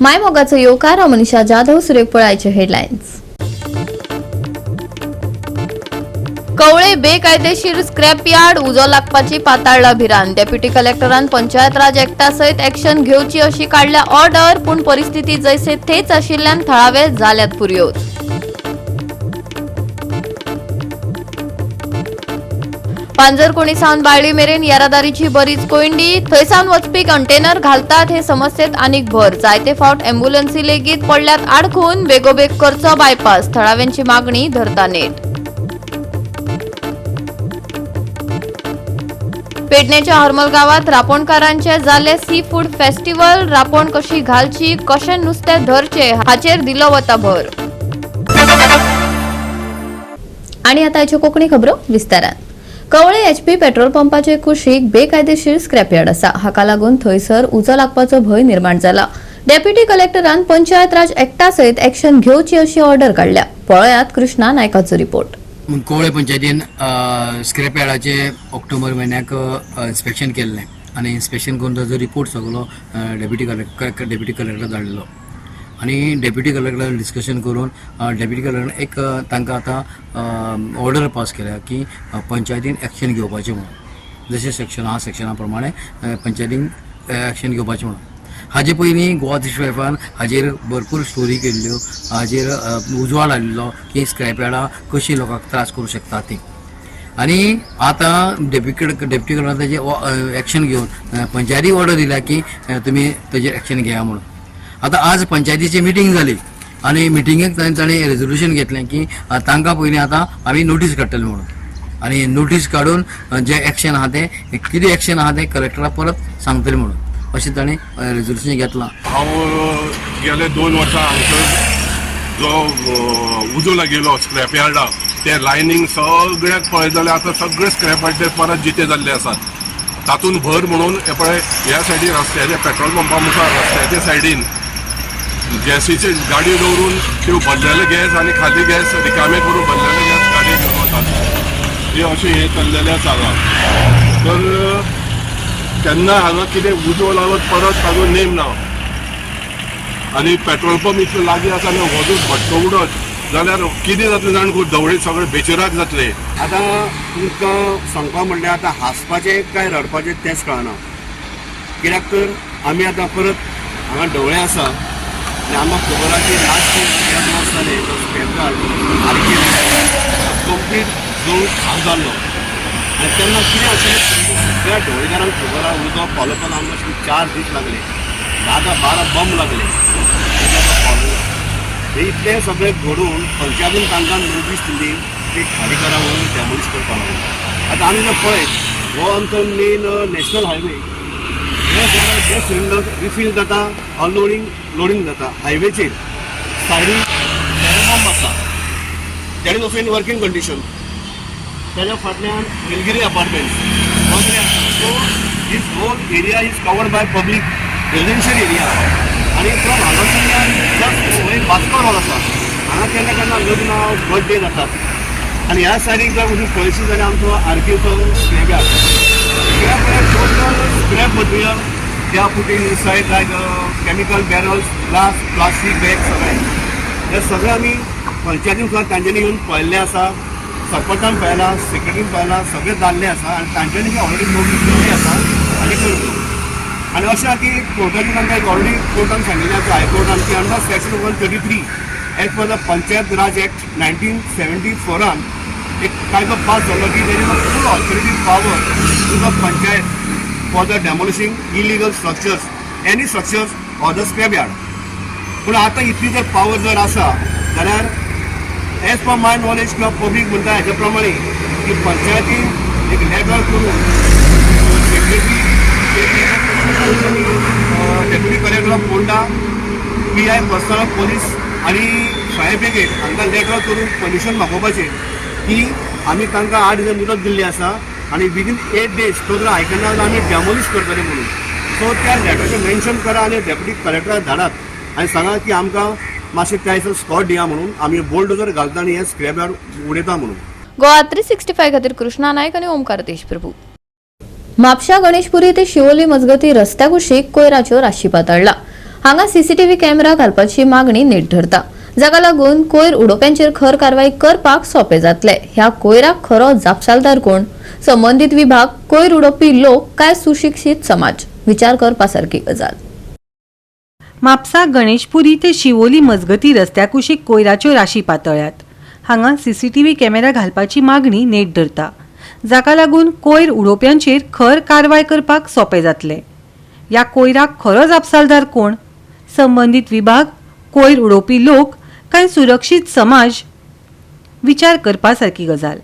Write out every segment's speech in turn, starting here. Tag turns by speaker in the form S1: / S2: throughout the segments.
S1: मायमोगाचो येवकार. हांव मनीषा जाधव. सुरेख पळायचे हेडलायन्स. कवळे बेकायदेशीर स्क्रॅप यार्ड, उजो लागपाची पाताळला भिरांत. डेप्युटी कलेक्टरान पंचायत राज एक्टा सयत एक्शन घेवची अशी काडल्या ऑर्डर, पूण परिस्थिती जैसे थेच आशिल्ल्यान थळावे जाल्यात फुर्योज. पांजरकोणी सावन बाळ्ळी मेरेन येरादारीची बरीच कोंयडी. थंयसावन वचपी कंटेनर घालतात हे समस्येत आनीक भर. जायते फावट एम्ब्युलन्सी लेगीत पडल्यात आडखून. बेगोबेग करचो बायपास, थळाव्यांची मागणी धरता नेट. पेडणेच्या हरमल गावात रापोणकारांचे जाले सी फूड फेस्टिवल. रापोण कशी घालची, कशें नुस्तें धरचे हाचेर दिलो वता भर. आणि आता हाच्यो कोंकणी खबरो विस्तारान. कवळे एचपी पेट्रोल पंपाचे कुशीक बेकायदेशीर स्क्रॅपयार्ड आसा. हाका लागून थंयसर उजो लागपाचो भंय निर्माण जाला. डेप्युटी कलेक्टरान पंचायत राज एक्टा सयत एक्शन घेवची अशी ऑर्डर काडल्या. पळयात कृष्णा नायकाचो रिपोर्ट.
S2: कवळे पंचायतीन स्क्रॅप यार्डाचे ऑक्टोबर म्हयन्याक इन्स्पेक्शन केल्लें आनी इन्स्पेक्शन करून ताजो रिपोर्ट सगलो डेप्युटी कलेक्टर धाडलेलो आनी डेप्युटी कलेक्टर डिस्कशन करून डेप्युटी कलेक्टर एक तांकां आतां ऑर्डर पास केल्या की पंचायतीन एक्शन घेवपाचें म्हणून, जशें सेक्शन आहा, सेक्शना प्रमाणे पंचायतीन एक्शन घेवपाचें म्हणून. हाजे पयलीं गोवा 365न हाजेर भरपूर स्टोरी केल्ल्यो, हाजेर उजवाड हाडिल्लो की स्क्रॅप यार्डां कशीं लोकांक त्रास करूं शकता ती. आनी आतां डेप्युटी कलेक्टर ताजेर एक्शन घेवन पंचायतीक ऑर्डर दिल्या की तुमी ताजेर एक्शन घेया म्हणून. आतां आज पंचायतीची मिटींग जाली आनी मिटिंगेक ताणें रेजोल्युशन घेतलें की तांकां पयलीं आतां आमी नोटीस काडटले म्हणून. आनी नोटीस काडून जें एक्शन आहा तें, कितें एक्शन आहा तें कलेक्टराक परत सांगतले म्हणून, अशें ताणें रेजोल्युशन घेतलां.
S3: हांव गेले 2 वर्सां हांगसर जो उजो लागिल्लो स्क्रॅप यार्डाक, ते लायनींग सगळ्याक पळयत जाल्यार आतां सगळे स्क्रॅप यार्ड परत जिते जाल्ले आसात. तातूंत भर म्हणून हे पळय, ह्या सायडीन रस्त्याच्या, पेट्रोल पंपा मुखार रस्त्याच्या सायडीन गॅसीचे गाडयो दवरून त्यो भरलेले गॅस आनी खाली गॅस रिकामे करून भरलेले गॅस गाडी घेवन वतात. ते अशें हें चल्लेलें आसा हांगा. तर केन्ना हांगा कितें उजो लागत परत ताजो नेम ना. आनी पेट्रोल पंप इतलो लागीं आसा आनी हो जर भटको उडत जाल्यार कितें जातलें जाण कोण, धवळे सगळे बेचिराक जातले.
S4: आतां तुमकां सांगपा म्हणल्यार आतां हांसपाचें काय रडपाचें तेंच कळना. कित्याक तर आमी आतां परत हांगा ढवळे आसा आनी आमकां खबर आहा की लास्ट 1.5 वर्स जालें तो स्क्रॅप यार्ड आरके कंप्लीट जळून खाक जाल्लो. आनी तेन्ना कितें आशिल्लें, सगळ्या ढवळीकारांक खबर आहा, उजो पालोवपाक आमकां अशें 4 दीस लागले, 10 10 12 बंब लागले उजो पालोवंक. हे इतलें सगळें घडून पंचायतीन तांकां नोटीस दिली की खाली करा म्हणून, डेमोलिश करपा लागून. आतां आमी जर पळयत, हो आमचो मेन नॅशनल हायवे. हे सगळें गॅस सिलिंडर रिफील जाता, अनलोडींग लोडींग जाता. हायवेचेर सायडीन पेट्रोल पंप आसा, that is also in working condition. ताच्या फाटल्यान निलगिरी अपार्टमेंट वगैरे आसा. So this whole area is covered by public residential area. आनी फ्रॉम हांगासरल्यान जस्ट हो एक वास्को रोड आसा. हांगा केन्ना केन्ना लग्न, बर्थडे जातात. आनी ह्या सायडीक जर वचून पळयशी जाल्यार आमचो आरकेचो स्क्रॅप यार्ड. कित्याक पळय, total scrap material they are putting inside, like chemical barrels, glass, plastic bag, सगळें. हे सगळें आमी पंचायतीन सुद्दां तांच्यांनी येवन पळयल्लें आसा. सरपंचान पळयलां, सेक्रेटरीन पळयलां, सगळें जाल्लें आसा. आनी तांच्यांनी ऑलरेडी नोटीस दिल्ली आसा आनी करतलो. आनी अशें आहा की कोर्टान तांकां एक ऑलरेडी कोर्टान सांगिल्लें आसा, हायकोर्टान, की under section 133 as per the Panchayat Raj Act 1974न एक कायदो पास जालो की there is a full authority power to the panchayat for the demolishing illegal structures, any structures or the scrap yard. पूण आतां इतली जर पावर जर आसा जाल्यार, एज पर माय नॉलेज किंवा पब्लीक म्हणटा हेच्या प्रमाणे की पंचायतीन एक लेटर करून secretary, deputy collector of Ponda, PI personal police आनी फायर ब्रिगेड हांकां लेटर करून परमिशन मागोवपाचें की आमी तांकां 8 दिसां मुदत दिल्ली आसा आनी विदीन 8 डेज तो जर आयकना जाल्यार आमी डेमोलिश करतले म्हणून. सो त्या लेटराचें मेन्शन करा आनी डेप्युटी कलेक्टराक धाडात आनी सांगा की आमकां मातशें त्या दिसा स्पॉट दिया म्हणून, आमी बुलडोजर घालता आनी हें स्क्रॅप यार्ड उडयता म्हणून.
S1: गोवा 365 खातीर कृष्णा नायक आनी ओमकार देशप्रभू. म्हापशा गणेशपुरी ते शिवोली मजगती रस्त्या कुशीक कोयराच्यो राशी पातळला. हांगा सीसीटीव्ही कॅमेरा घालपाची मागणी नेट धरता, जाका लागून कोयर उडोवप्यांचेर खर कारवाय करपाक सोंपें जातलें. ह्या कोयराक खरो जापसालदार कोण? संबंदीत विभाग, कोयर उडोवपी लोक काय सुशिक्षीत समाज? विचार करपा सारकी गजाल.
S5: म्हापसा गणेशपुरी ते शिवोली मजगती रस्त्या कुशीक कोयराच्यो राशी पातळ्ळ्यात. हांगा सीसीटीव्ही कॅमेरा घालपाची मागणी नेट धरता, जाका लागून कोयर उडोवप्यांचेर खर कारवाय करपाक सोंपें जातलें. ह्या कोयराक खरो जापसालदार कोण? संबंदीत विभाग, कोयर उडोवपी लोक काय सुरक्षीत समाज? विचार करपा सारकी गजाल.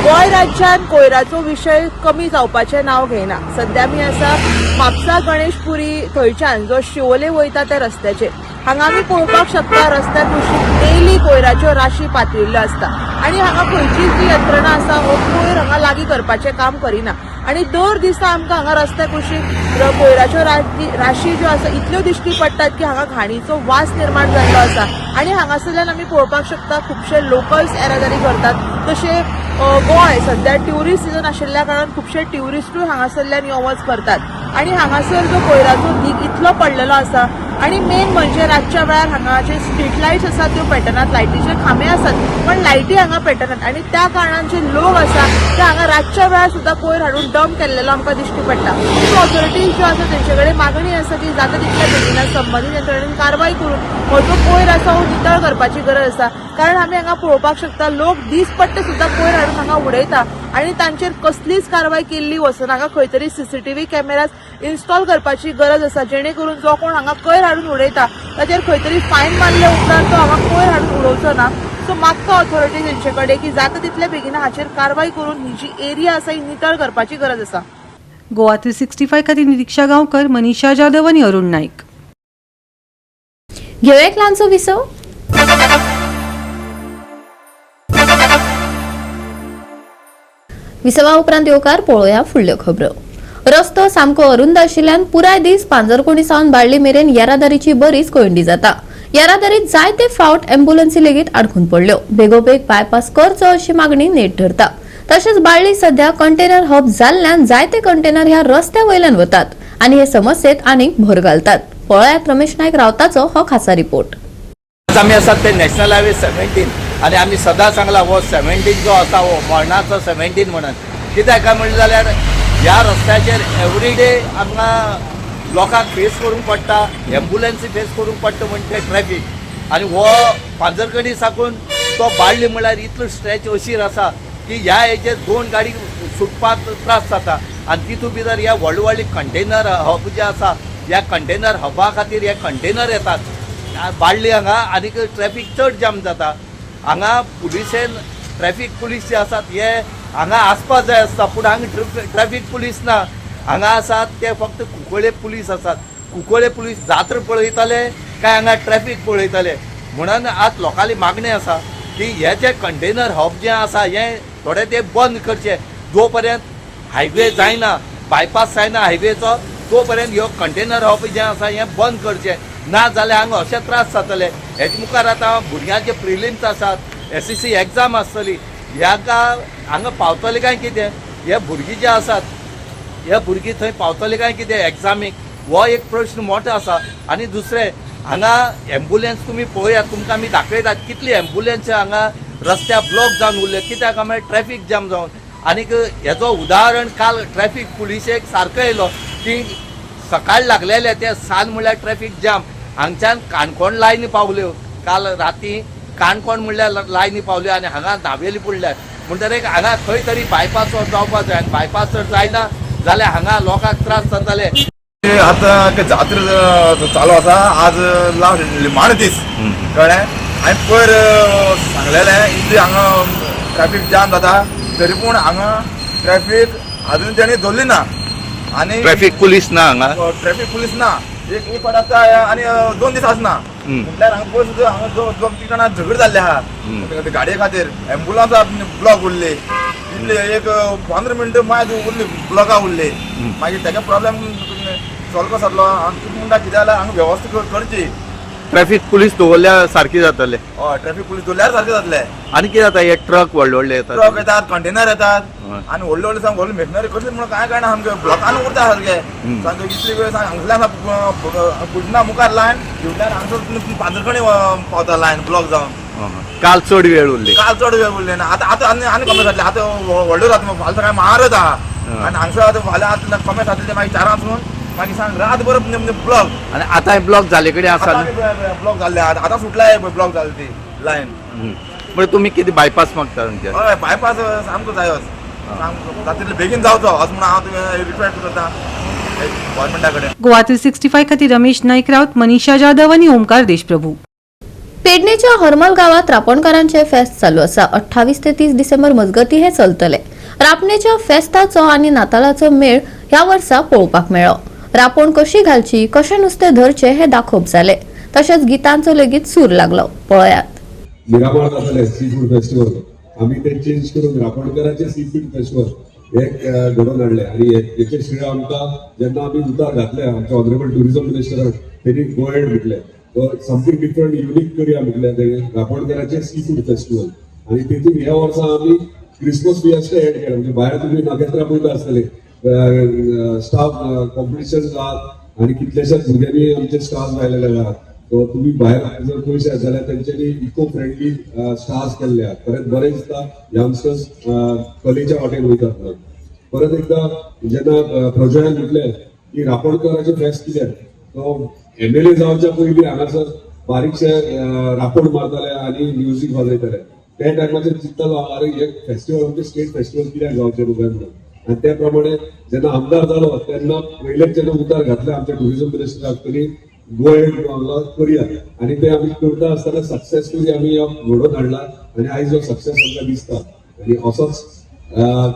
S6: गोंय राज्यान कोयराचो विशय कमी जावपाचें नांव घेयना. सद्या आमी आसा म्हापसा गणेशपुरी थंयच्यान जो शिवोले वयता त्या रस्त्याचेर. हांगा आमी पळोवपाक शकता रस्त्या कुशीक डेली कोयराच्यो राशी पातळिल्ल्यो आसता आनी हांगा खंयचीच जी यंत्रणा आसा हो कोयर हांगा लागीं करपाचें काम करिना आनी दर दिसा आमकां हांगा रस्त्या कुशीक कोयराच्यो राशी ज्यो आसा इतल्यो दिश्टी पडटात की हांगा घाणीचो वास निर्माण जाल्लो आसा. आनी हांगासरल्यान आमी पळोवपाक शकता खुबशे लोकल्स येरादारी करतात. तशें गोंय सद्या ट्युरिस्ट सिजन आशिल्ल्या कारणान खुबशे ट्युरिस्टूय हांगासरल्यान यो वच करतात आनी हांगासर जो कोयराचो धीक इतलो पडलेलो आसा आनी मेन म्हणजे रातच्या वेळार हांगा जे स्ट्रीट लायट्स आसात त्यो पेटनात, लायटीचे खांबे आसात पण लायटी हांगा पेटनात आनी त्या कारणान जे लोक आसा ते हांगा रातच्या वेळार सुद्दां कोयर हाडून डंप केल्लेलो आमकां दिश्टी पडटा. सो ऑथॉरिटीज ज्यो आसा तेंचे कडेन मागणी आसा की जाता तितल्या बेगीन संबंदीत यंत्रणेन कारवाय करून हो जो कोयर आसा हो नितळ करपाची गरज आसा. कारण आमी हांगा पळोवपाक शकता लोक दीसपट्टे सुद्दां कोयर हाडून हांगा उडयता आनी तांचेर कसलीच कारवाय केल्ली वचना. हांगा खंय तरी सीसीटीव्ही कॅमेराज इन्स्टॉल करपाची गरज आसा, जेणे करून जो कोण हांगा कोयर हाडून उडयता ताचेर खंय तरी फायन मारले उपरांत तो हांगा कोयर हाडून उडोवचो ना. सो मागता ऑथॉरिटीज हेंचे कडेन की जाता तितले बेगीन हाचेर कारवाय करून ही जी एरिया आसा ही नितळ करपाची गरज आसा.
S5: गोवा 365 खातीर निरीक्षा गांवकर, मनीषा जाधव आनी अरुण नाईक.
S1: घेवया एक ल्हानसो विसव. विसवा उपरांत येवकार पळोवया फुडल्यो खबरो. रस्तो सामको अरुंद आशिल्ल्यान पुराय दीस पांजरकोणी सावन बाळ्ळी मेरेन येरादारीची बरीच कोयंडी जाता. येरादारीत जायते फावट एम्ब्युलन्सी लेगीत आडखून पडल्यो. बेगोबेग बायपास करचो अशी मागणी नेट धरता. तशेंच बाळ्ळी सध्या कंटेनर हब जाल्ल्यान जायते कंटेनर ह्या रस्त्या वयल्यान वतात आनी हे समस्येत आनीक भर घालतात. पळयात रमेश नायक रावताचो हो खासा रिपोर्ट.
S7: आज आमी आसात ते नॅशनल हायवे 17 आनी आमी सदां सांगला हो 17 जो आसा हो मरणाचो 17 म्हणून. कित्याक काय म्हणलें जाल्यार ह्या रस्त्याचेर एवरीडे आमकां लोकांक फेस करूंक पडटा, एम्बुलन्सी फेस करूंक पडटा म्हणजे ट्रॅफीक. आनी हो पांजरकणी साकून तो बाळ्ळी म्हणल्यार इतलो स्ट्रेच अशीर आसा की ह्या हेजेर दोन गाडी सुटपाक त्रास जाता. आनी तितूंत भितर ह्या व्हडले व्हडले कंटेनर हब जे आसा ह्या कंटेनर हबा खातीर हे कंटेनर येतात बाळ्ळी हांगा आनीक ट्रॅफीक चड जाम जाता. हांगा पुलिसेन ट्रॅफीक पुलीस जे आसात हे हांगा आसपा जाय आसता, पूण हांगा ट्रॅफीक पुलीस ना. हांगा आसात ते फक्त कुंकळे पुलीस आसात. कुंकळे पुलीस जात्रा पळयताले काय हांगा ट्रॅफीक पळयताले? म्हणून आज लोकांली मागणी आसा की हे जे कंटेनर हब जे आसा हे थोडे ते बंद करचे. जो पर्यंत हायवे जायना, बायपास जायना हायवेचो, तो पर्यंत ह्यो कंटेनर हब जें आसा हें बंद करचें. ना जाल्यार हांगा अशे त्रास जातले. हेजे मुखार आतां भुरग्यांचे प्रिलिम्स आसात, SSC exam आसतली, ह्याका हांगा पावतले काय कितें? हे भुरगीं जे आसात हे भुरगीं थंय पावतले काय कितें एग्जामीक? हो एक प्रश्न मोठो आसा. आनी दुसरें हांगा एम्बुलन्स तुमी पळयात, तुमकां आमी दाखयतात कितली एम्बुलन्स हांगा रस्त्यार ब्लॉक जावन उरले. कित्याक म्हळ्यार ट्रॅफीक जाम जावन. आनीक हेजो उदाहरण काल ट्रॅफीक पुलिशेक सारको येयलो की सकाळ लागलेले ते सान म्हणल्यार ट्रॅफीक जाम हांगच्यान काणकोण लायनी पावल्यो. काल राती काणकोण म्हणल्यार लायनी पावल्यो आनी हांगा नावेली पडल्या. म्हणटकीर हांगा खंय तरी बायपास जावपा जाय आनी बायपास जर जायना जाल्यार हांगा लोकांक त्रास जातले.
S8: आतां जात्रा चालू आसा, आज लास्ट निमाणो दीस, कळ्ळें? हांवें पयर सांगलेलें इतली हांगा ट्रॅफीक जाम जाता, तरी पूण हांगा ट्रॅफीक अजून तेणी धरली ना. आनी
S7: ट्रॅफीक पुलीस ना हांगा,
S8: ट्रॅफीक पुलीस ना. एक फावट आसता आनी 2 दीस आसना. म्हटल्यार हांगा पयर सुद्दां हांगा दोन तीन जाणां झगडी जाल्ले आहा गाडये खातीर. एम्बुलन्स ब्लॉक उरली इतले एक 15 मिनटां मागीर उरली ब्लॉका उरली. मागीर तेका प्रॉब्लेम सॉल्व कसो जातलो? हांगा कितें म्हणटा कितें जाल्यार हांगा वेवस्था करची.
S7: ट्रॅफिक पुलीस दवरल्या सारकी जातले.
S8: हय, ट्रॅफिक पुलीस दवरल्यार सारकें जातलें.
S7: आनी कितें जाता, हे ट्रक व्हडले व्हडले येतात.
S8: ट्रक येतात, कंटेनर येतात
S7: हय.
S8: आनी व्हडले व्हडले सामके व्हडले मशिनरी कसली म्हणून कांय कळना, सामकें ब्लॉकान उरता सारकें. सामकें इतली वेळ हांगसल्यान कुजना मुखार लायन, हिवल्यान हांगसर पांजरखणी पावता लायन ब्लॉक जावन.
S7: काल चड वेळ उरली.
S8: काल चड वेळ उरले ना, आतां आतां आनी आनी कमी जातले. आतां व्हडल्यो जाता, फाल्यां सकाळी मारत आहा आनी हांगसर आतां फाल्यां आतां कमी जातले ते मागीर चारांसून मागीर सांग रातभर ब्लॉक.
S7: आनी आतां ब्लॉक जाले कडेन आसा न्हू?
S8: ब्लॉक जाल्ले आतां सुटला ब्लॉक जाले ती लायन.
S7: म्हणजे तुमी कितें बायपास मागता तुमचे?
S8: हय, बायपास सामको जायोच, सामको जाता तितले बेगीन जावचो अशें म्हणून हांव तुवें रिक्वेस्ट करता गव्हर्मेंटा कडेन.
S5: गोवा 365 खातीर रमेश नाईक राऊत, मनीषा जाधव आनी ओमकार देशप्रभू.
S1: पेडणेच्या हरमल गावात रापणकारांचे फेस्त चालू आसा. 28 ते 30 डिसेंबर मजगती हे चलतले. रापणेच्या फेस्ताचो आनी नातालाचो मेळ ह्या वर्सा पळोवपाक मेळ्ळो. रापण कशी घालची, कशें नुस्तें धरचें हे दाखोवप जालें. तशेंच गितांचो लेगीत सूर लागलो. पळयात.
S9: मिरामार जाताले सी फूड फेस्टिवल, आमी ते चेंज करून रापणकाराचे सी फूड फेस्टिवल हे घडोवन हाडले. आनी हेचे श्रेय आमकां जेन्ना आमी उतार घातले आमच्या ऑनरेबल टुरिझम मिनिस्टरान, तेणी गो अहेड म्हटलें, समथींग डिफरंट युनीक करूया म्हटलें तेणें, रापणकाराचे सी फूड फेस्टिवल. आनी तितून ह्या वर्सा आमी क्रिसमस फिएस्टा एड केला. म्हणजे भायर तुमी नखेत्रां पळयता आसतले, स्टार कॉम्पिटिशन आहात आनी कितलेशेच भुरग्यांनी आमचे स्टार्स लायलेले आहात. सो तुम्ही भायर जर पळयशात जाल्यार तेंच्यांनी इको फ्रेंडली स्टार्स केल्ले आहात. परत बरें दिसता यंगस्टर्स कलेच्या वाटेन वयतात म्हणून. परत एकदा जेन्ना प्रजयान म्हटलें की रापणकाराचें फेस्त कित्याक, तो एमएलए जावच्या पयलीं हांगासर बारीकशे रापण मारताले आनी म्युजीक वाजयताले. त्या टायमाचेर चिंततालो हांव, अरे हे फेस्टिवल आमचें स्टेट फेस्टिवल कित्याक जावचें न्हू काय म्हणून. आनी त्या प्रमाणे जेन्ना आमदार जालो तेन्ना पयलेच जेन्ना उतार घातले आमच्या टुरिझम मिनिस्टराक, तेणी गो अहेड करूया आनी ते आमी करता आसतना सक्सेसफुली आमी हो घडोवन हाडला आनी आयज हो सक्सेस आमकां दिसता. आनी असोच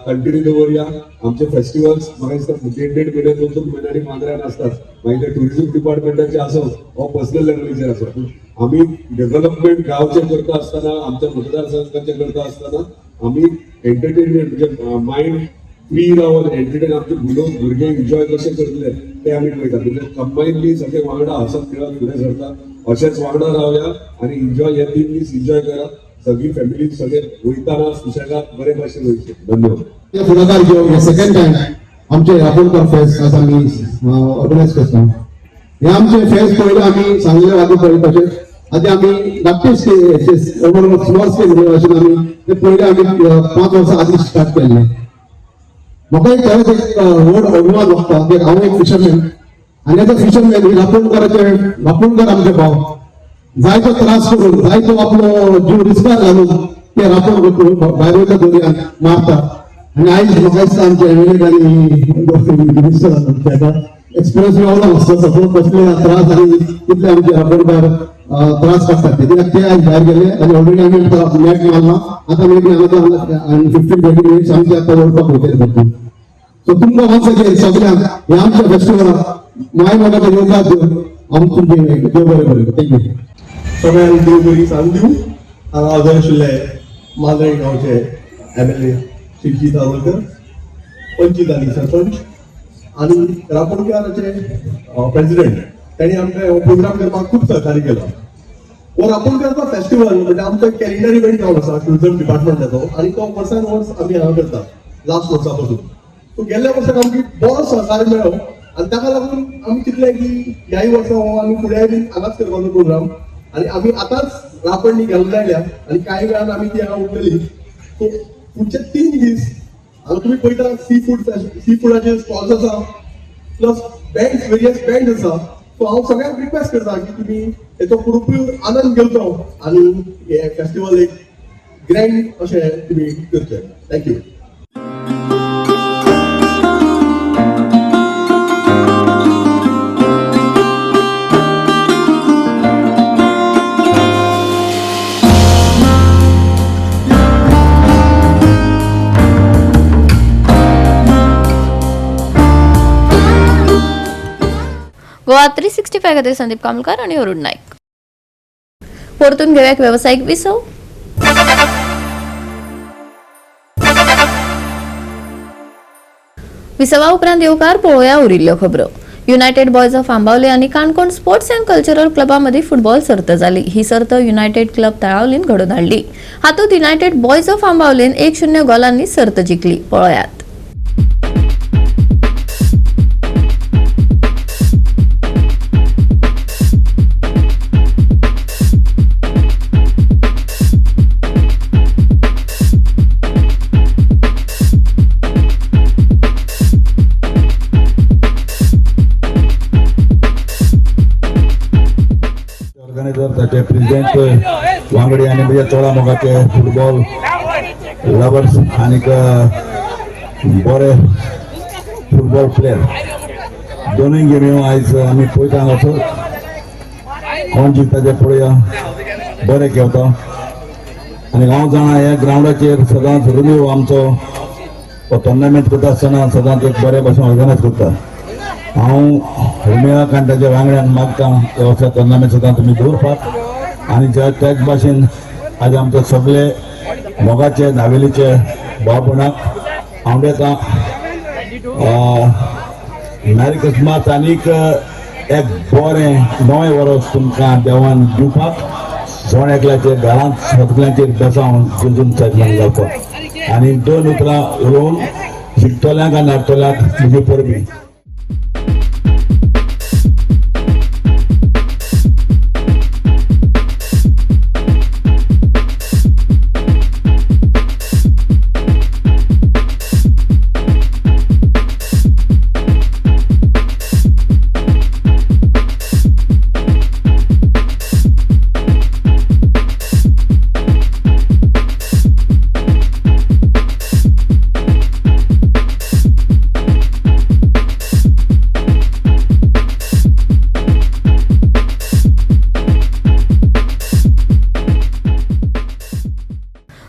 S9: कंटिन्यू दवरया आमचे फेस्टिवल्स. म्हाका दिसता देड देड म्हयने, दोन दोन म्हयन्यांनी मांद्र्यान आसतात. मागीर ते टुरिझम डिपार्टमेंटाचे आसो वा पर्सनल लेवलीचेर आसो, पूण आमी डेव्हलपमेंट गांवचे करता आसतना, आमच्या मतदारसंघाचे करता आसतना आमी एंटरटेनमेंट म्हणजे मायंड फ्री रावन एंटरटेन आमचे भुरगे एन्जॉय कशे करतले ते आमी पळयता. म्हणजे कंबायनली सगळे वांगडा हसत खेळत फुडें सरता. अशेंच वांगडा रावया आनी एन्जॉय हे 3 दीस एन्जॉय करा. सगळी फॅमिली सगळे वयताना सुशेगाद बरे भाशेन वयचे. धन्यवाद.
S10: फुडाकार घेवन हे सेकंड टायम आमचे रापणकर फेस्त आज आमी ऑर्गनायज करता. हे आमचे फेस्त पयले आमी सांगलेले आदी पळयपाचे आदी आमी धाकटे स्मॉल स्केल अशें आमी ते पयले आमी 5 वर्सां आदी स्टार्ट केल्ले. म्हाका एक खरेंच एक व्हड अभिमान दिसता की हांव एक फिशरमॅन आनी एज अ फिशरमॅन रापणकाराचे, रापणकार आमचे भाव जायतो त्रास करून, जायतो आपलो जीव रिस्कार घालून ते रापण भायर वयता, दर्यान मारता. आनी आयज म्हाका दिसता आमचे एमएलए आनी मिनिस्टर एक्सपिरियन्स मेळना आसता सगळो कसले त्रास आनी कितले आमचे रापणकार त्रास काडटात ते. कित्याक ते आयज भायर गेले आनी ऑलरेडी आमी नेट मारला. आतां मे बी हांगा 15-20 मिनिट्स आमचे आतां वळपाक वयतले परतून. सो तुमकां वन्स अगेन सगळ्यांक ह्या आमच्या फेस्टिवलाक माय मोगाचें येवकार दिवन हांव तुमचें देव बरें करूं. Thank you.
S11: सगळ्यांक देव बरी सांग दिवं. हांगा हजर आशिल्ले मांद्रें गांवचे एमएलए शिवजी दावलकर, पंचीत आनी सरपंच आनी रापणकाराचे प्रेसिडेंट, त्यांनी आमकां हो प्रोग्राम करपाक खूब सहकार्य केलो. हो रापणकाराचो फेस्टिवल म्हणजे आमचो कॅलेंडर इव्हेंट जावन आसा टुरिझम डिपार्टमेंटाचो आनी तो वर्सान वर्स आमी हांगा करता लास्ट वर्सा पासून. सो गेल्ल्या वर्साक आमकां बरो सहकार्य मेळ्ळो आनी ताका लागून आमी चिंतलें की ह्याय वर्सा हो आमी फुडें बी हांगाच करपाचो प्रोग्राम. आनी आमी आतांच रापण घालून आयल्या आनी कांय वेळान आमी ती हांगा उरतली. सो फुडचे 3 दीस हांगा तुमी पळयता सी फुडाचे स्टॉल्स आसा, प्लस बँड्स, वेरियस बँड्स आसा. सो हांव सगळ्यांक रिक्वेस्ट करता की तुमी हेचो पुरपूर आनंद घेवचो आनी हे फेस्टिवल एक ग्रँड अशें तुमी करचें. Thank you.
S1: Goa 365 खातीर संदीप कामलकार आणि अरुण नाईक. परतून घेऊया एक व्यावसायिक विसव. विसवा उपरांत येवकार. पळोवया उरिल्ल्यो खबरो. युनायटेड बॉयज ऑफ आंबावले आनी काणकोण स्पोर्ट्स अँड कल्चरल क्लबा मदीं फुटबॉल सर्त जाली. ही सर्त युनायटेड क्लब तळावलीन घडोवन हाडली. हातूंत युनायटेड बॉयज ऑफ आंबावलेन 1-0 गोलांनी सर्त जिखली. पळयात.
S12: ऑर्गनायझर ताचे प्रेसिडेंट वांगडी आनी म्हज्या चोडा मोगाचे फुटबॉल लवर्स आनीक बरे फुटबॉल प्लेयर दोनूय गेमी आयज आमी पळयता हांगासर कोण जिखता ते पळोवया. बरें खेळता आनी हांव जाणा ह्या ग्रावंडाचेर सदांच रुमीव आमचो हो टोर्नामेंट करता आसतना सदांच एक बरे भाशेन ऑर्गनायज करता. हांव रुमियाक आनी ताच्या वांगड्यांक मागता हे वर्सा टोर्नामेंट सदां तुमी दवरपाक आनी ज्या त्याच भाशेन आज आमचे सगळे मोगाचे नावेलीचे भावपणाक हांव दिता मॅरी क्रिसमस आनीक एक बरें नवें वर्स तुमकां देवान दिवपाक जण एकल्याचे घरांत सगल्यांचेर बेसावन जेजून चलल्यान घालपाक आनी दोन उतरां उलोवन शिकतल्यांक आनी नाडटल्यांक म्हजी परबीं.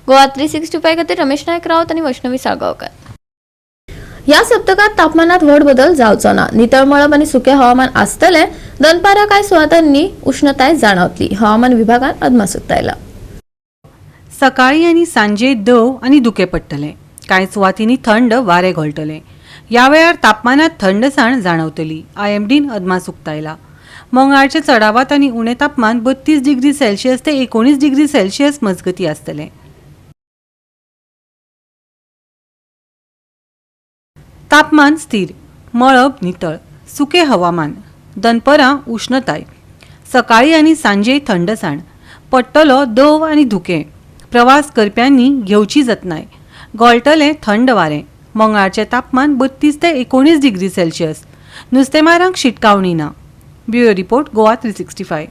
S1: गोवा 365 खातीर रमेश नायक राऊत आनी वैष्णवी साळगांवकर. ह्या सप्तकात तापमानात व्हड बदल जावचो ना. नितळ मळब आनी सुकें हवामान आसतलें. दनपारा कांय सुवातांनी उष्णताय जाणवतली. हवामान विभागान अदमास उक्तायला.
S5: सकाळी आनी सांजे दव आनी धुकें पडटलें. कांय सुवातींनी थंड वारें घोळटलें. ह्या वेळार तापमानात थंडसाण जाणवतली. आयएमडीन अदमास उक्तायला. मंगळारचें चडावात आनी उणें तापमान 32 डिग्री सेल्सियस ते 19 डिग्री सेल्सियस मजगतीं आसतलें. तापमान स्थिर, मळब नितळ, सुकें हवामान, दनपरां उष्णताय, सकाळी आनी सांजे थंडसाण, पडटलो दव आनी धुकें. प्रवास करप्यांनी घेवची जतनाय. गोळटलें थंड वारें. मंगळारचें तापमान 32 ते 19 डिग्री सेल्सियस. नुस्तेमारांक शिटकावणी ना. Bureau report, Goa 365.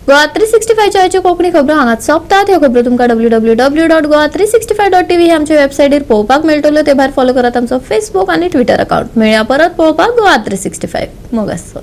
S1: Goa 365च्या आयच्यो कोंकणी खबरो हांगाच सोंपतात. ह्यो खबरो तुमकां www.goa365.tv हे आमच्या वेबसायटीर पळोवपाक मेळटल्यो. ते भायर फॉलो करात आमचो फेसबूक आनी ट्विटर अकाउंट. मेळया परत पळोवपाक गोवा 365. मोग आसचो.